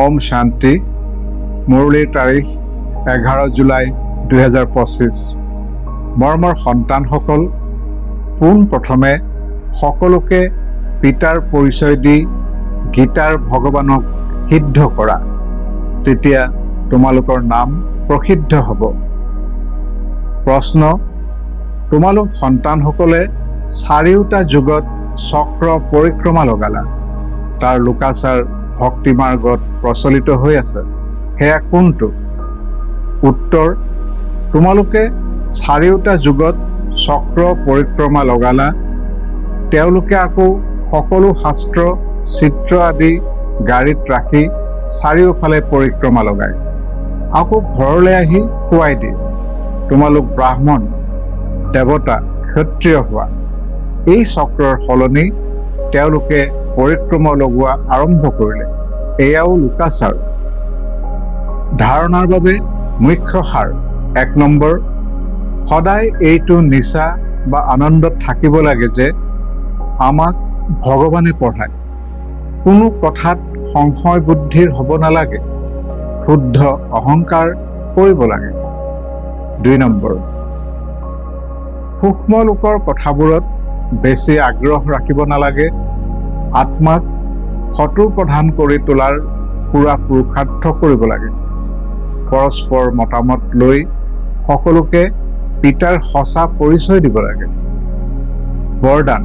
ওম শান্তি। মুৰলীৰ তাৰিখ 11 জুলাই 2025। মৰমৰ সন্তানসকল, পোনপ্ৰথমে সকলোকে পিতাৰ পৰিচয় দি গীতাৰ ভগৱানক সিদ্ধ কৰা, তেতিয়া তোমালোকৰ নাম প্ৰসিদ্ধ হ'ব। প্ৰশ্ন: তোমালোক সন্তানসকলে চাৰিওটা যুগত চক্ৰ পৰিক্ৰমা লগালা, তাৰ লোকাচাৰ ভক্তি মাৰ্গত প্ৰচলিত হৈ আছে, সেয়া কোনটো? উত্তৰ: তোমালোকে চাৰিওটা যুগত চক্ৰ পৰিক্ৰমা লগালা, তেওঁলোকে আকৌ সকলো শাস্ত্ৰ, চিত্ৰ আদি গাড়ীত ৰাখি চাৰিওফালে পৰিক্ৰমা লগায়, আকৌ ঘৰলৈ আহি খুৱাই দিয়ে। তোমালোক ব্ৰাহ্মণ, দেৱতা, ক্ষত্ৰিয় হোৱা। এই চক্ৰৰ সলনি তেওঁলোকে পৰিক্ৰমা লগোৱা আৰম্ভ কৰিলে। এয়াও লোকাচাৰ। ধাৰণাৰ বাবে মুখ্য সাৰ। 1 নম্বৰ, সদায় এইটো নিচা বা আনন্দত থাকিব লাগে যে আমাক ভগৱানে পঢ়ায়। কোনো কথাত সংশয় বুদ্ধিৰ হ'ব নালাগে, শুদ্ধ অহংকাৰ কৰিব লাগে। 2 নম্বৰ, সূক্ষ্ম লোকৰ কথাবোৰত বেছি আগ্ৰহ ৰাখিব নালাগে। আত্মাক শত্ৰু প্ৰধান কৰি তোলাৰ পুৰা পুৰুষাৰ্থ কৰিব লাগে। পৰস্পৰ মতামত লৈ সকলোকে পিতাৰ সঁচা পৰিচয় দিব লাগে। বৰদান: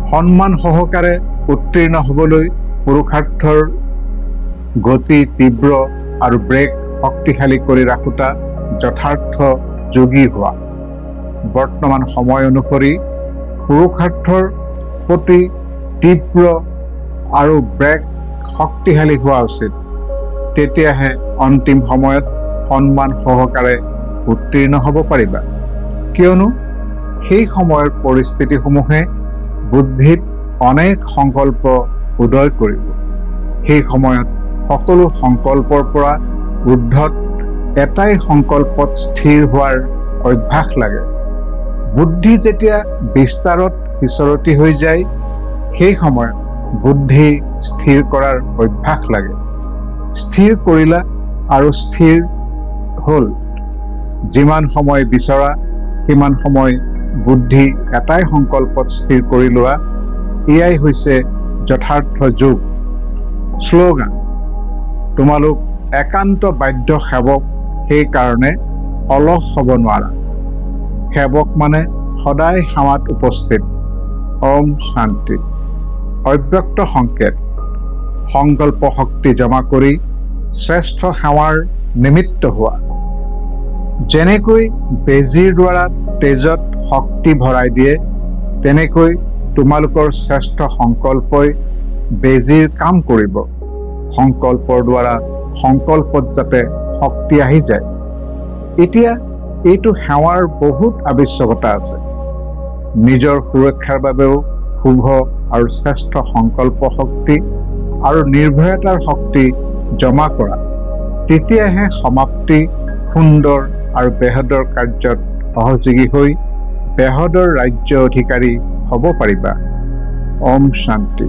সন্মান সহকাৰে উত্তীৰ্ণ হ'বলৈ পুৰুষাৰ্থৰ গতি তীব্ৰ আৰু ব্ৰেক শক্তিশালী কৰি ৰাখোঁতা যথাৰ্থ যোগী হোৱা। বৰ্তমান সময় অনুসৰি পুৰুষাৰ্থৰ প্ৰতি তীব্ৰ আৰু ব্ৰেক শক্তিশালী হোৱা উচিত, তেতিয়াহে অন্তিম সময়ত সন্মান সহকাৰে উত্তীৰ্ণ হ'ব পাৰিবা। কিয়নো সেই সময়ৰ পৰিস্থিতিসমূহে বুদ্ধিত অনেক সংকল্প উদয় কৰিব। সেই সময়ত সকলো সংকল্পৰ পৰা ঊৰ্ধত এটাই সংকল্পত স্থিৰ হোৱাৰ অভ্যাস লাগে। বুদ্ধি যেতিয়া বিস্তাৰত সিঁচৰতি হৈ যায়, সেই সময়ত বুদ্ধি স্থিৰ কৰাৰ অভ্যাস লাগে। স্থিৰ কৰিলা আৰু স্থিৰ হ'ল। যিমান সময় বিচৰা সিমান সময় বুদ্ধি এটাই সংকল্পত স্থিৰ কৰি লোৱা, এয়াই হৈছে যথাৰ্থ যোগ। শ্লোগান: তোমালোক একান্ত বাধ্য সেৱক, সেইকাৰণে অলস হ'ব নোৱাৰা। সেৱক মানে সদায় সেৱাত উপস্থিত। ওম শান্তি। অব্যক্ত সংকেত: সংকল্প শক্তি জমা কৰি শ্ৰেষ্ঠ সেৱাৰ নিমিত্ত হোৱা। যেনেকৈ বেজীৰ দ্বাৰা তেজত শক্তি ভৰাই দিয়ে, তেনেকৈ তোমালোকৰ শ্ৰেষ্ঠ সংকল্পই বেজীৰ কাম কৰিব। সংকল্পৰ দ্বাৰা সংকল্পত যাতে শক্তি আহি যায়। এতিয়া এইটো সেৱাৰ বহুত আৱশ্যকতা আছে। নিজৰ সুৰক্ষাৰ বাবেও শুভ আৰু শ্ৰেষ্ঠ সংকল্প শক্তি আৰু নিৰ্ভয়তাৰ শক্তি জমা কৰা, তেতিয়াহে সমাপ্তি সুন্দৰ আৰু বেহদৰ কাৰ্যত সহযোগী হৈ বেহদৰ ৰাজ্য অধিকাৰী হ'ব পাৰিবা। ওম শান্তি।